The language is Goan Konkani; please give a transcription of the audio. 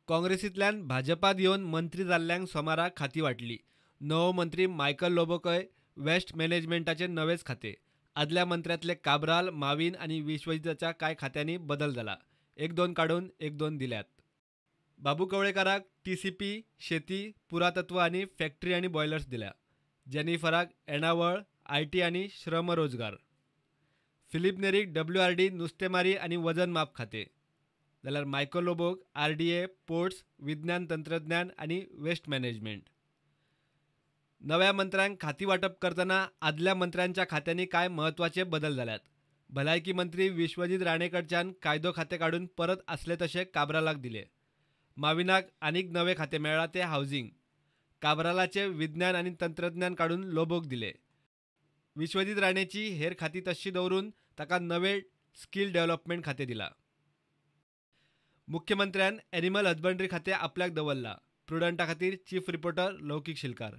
काँग्रेसींतल्यान भाजपांत येवन मंत्री जाल्ल्यांक सोमारा खातीं वांटली. नवो मंत्री मायकल लोबोकय वेस्ट मॅनेजमेंटाचे नवेच खाते. आदल्या मंत्र्यांतले काब्राल, माविन आनी विश्वजीताच्या कांय खात्यांनी बदल जाला. एक दोन काडून एक दोन दिल्यात. बाबू कवळेकाराक टीसीपी, शेती, पुरातत्व आनी फॅक्टरी आनी बॉयलर्स दिल्या. जेनिफराक येणावळ, IT आनी श्रम रोजगार. फिलीप नेरीक डब्ल्यूआरडी, नुस्तेमारी आनी वजन माप खाते. जाल्यार मायकल लोबोक आरडीए, पोर्ट्स, विज्ञान तंत्रज्ञान आनी वेस्ट मॅनेजमेंट. नव्या मंत्र्यांक खाती वांटप करतना आदल्या मंत्र्यांच्या खात्यांनी कांय म्हत्वाचे बदल जाल्यात. भलायकी मंत्री विश्वजीत राणे कडच्यान कायदो खातें काडून परत आसले तशें काब्रालाक दिले. माविनाक आनीक नवें खातें मेळ्ळां तें हावजींग. काब्रालाचें विज्ञान आनी तंत्रज्ञान काडून लोबोक दिले. विश्वजीत राणेची हेर खाती तश्शी दवरून ताका नवें स्कील डेव्हलपमेंट खातें दिलां. मुख्यमंत्र्यान एनिमल हजबंडरी खातें आपल्याक दवरलां. प्रुडंटा खातीर चीफ रिपोर्टर लौकीक शिलकार.